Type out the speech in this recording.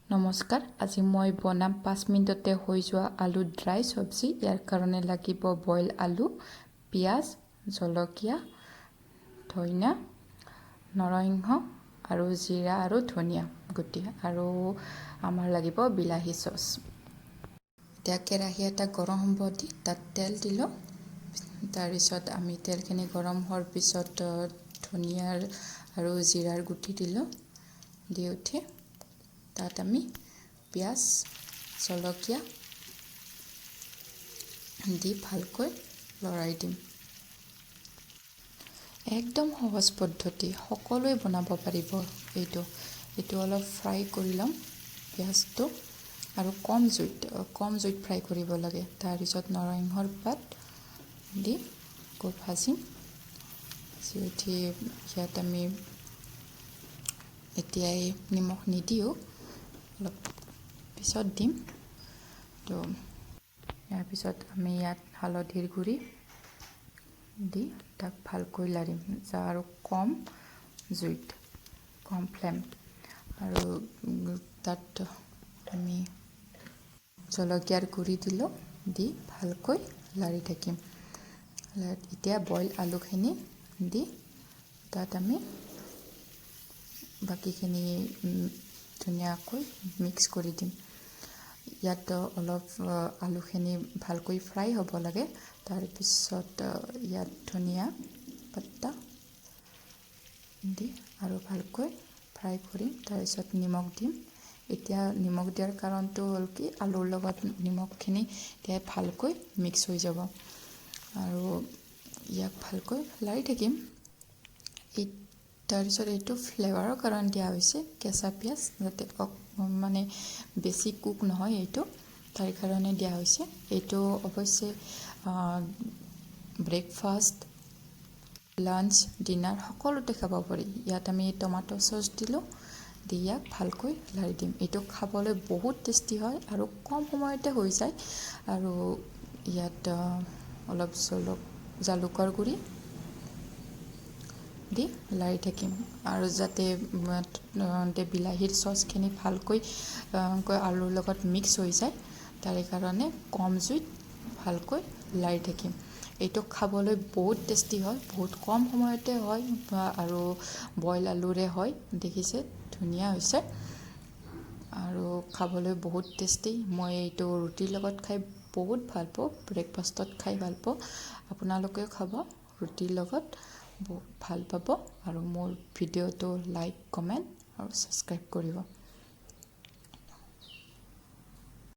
নমস্কাৰ, আজি মই বনাম 5 মিনিটতে হৈ যোৱা আলু ড্ৰাই চব্জি। ইয়াৰ কাৰণে লাগিব বইল আলু, পিঁয়াজ, জলকীয়া, ধনিয়া, নৰসিংহ আৰু জিৰা আৰু ধনিয়া গুটি আৰু আমাৰ লাগিব বিলাহী চচ। এতিয়া কেৰাহী এটা গৰম হ'ব দি তাত তেল দিলোঁ। তাৰপিছত আমি তেলখিনি গৰম হোৱাৰ পিছত ধনিয়াৰ আৰু জিৰাৰ গুটি দিলোঁ। দি উঠি তাত আমি পিঁয়াজ, জলকীয়া দি ভালকৈ লৰাই দিম। একদম সহজ পদ্ধতি, সকলোৱে বনাব পাৰিব এইটো। এইটো অলপ ফ্ৰাই কৰি ল'ম পিঁয়াজটো আৰু কম জুইত ফ্ৰাই কৰিব লাগে। তাৰপিছত নৰসিংহৰ পাত দি আকৌ ভাজিম। ভাজি উঠি ইয়াত আমি এতিয়াই নিমখ নিদিওঁ, অলপ পিছত দিম। তো ইয়াৰ পিছত আমি ইয়াত হালধিৰ গুড়ি দি তাক ভালকৈ লাৰিম আৰু কম জুইত, কম ফ্লেম। আৰু তাত আমি জলকীয়াৰ গুড়ি দিলোঁ, দি ভালকৈ লাৰি থাকিম। এতিয়া বইল আলুখিনি দি তাত আমি বাকীখিনি ধুনীয়াকৈ মিক্স কৰি দিম। ইয়াত অলপ আলুখিনি ভালকৈ ফ্ৰাই হ'ব লাগে। তাৰপিছত ইয়াত ধনিয়া পাত্তা দি আৰু ভালকৈ ফ্ৰাই কৰিম। তাৰপিছত নিমখ দিম। এতিয়া নিমখ দিয়াৰ কাৰণটো হ'ল কি, আলুৰ লগত নিমখখিনি এতিয়া ভালকৈ মিক্স হৈ যাব আৰু ইয়াক ভালকৈ লাৰি থাকিম। এই তাৰপিছত এইটো ফ্লেভাৰৰ কাৰণে দিয়া হৈছে কেঁচা পিঁয়াজ, যাতে মানে বেছি কুক নহয় এইটো, তাৰ কাৰণে দিয়া হৈছে। এইটো অৱশ্যে ব্ৰেকফাষ্ট, লাঞ্চ, ডিনাৰ সকলোতে খাব পাৰি। ইয়াত আমি টমাট' চচ দিলোঁ, দি ইয়াক ভালকৈ লাৰি দিম। এইটো খাবলৈ বহুত টেষ্টি হয় আৰু কম সময়তে হৈ যায়। আৰু ইয়াত অলপ জালুকৰ গুড়ি দি লাৰি থাকিম আৰু যাতে বিলাহীৰ চচখিনি ভালকৈ আলুৰ লগত মিক্স হৈ যায়, তাৰে কাৰণে কম জুইত ভালকৈ লাৰি থাকিম। এইটো খাবলৈ বহুত টেষ্টি হয়, বহুত কম সময়তে হয় আৰু বইল আলুৰে হয়। দেখিছে, ধুনীয়া হৈছে আৰু খাবলৈ বহুত টেষ্টি। মই এইটো ৰুটিৰ লগত খাই বহুত ভাল পাওঁ, ব্ৰেকফাষ্টত খাই ভাল পাওঁ। আপোনালোকেও খাব ৰুটিৰ লগত, বহুত ভাল পাব। আৰু মোৰ ভিডিঅ'টো লাইক, কমেণ্ট আৰু ছাবস্ক্ৰাইব কৰিব।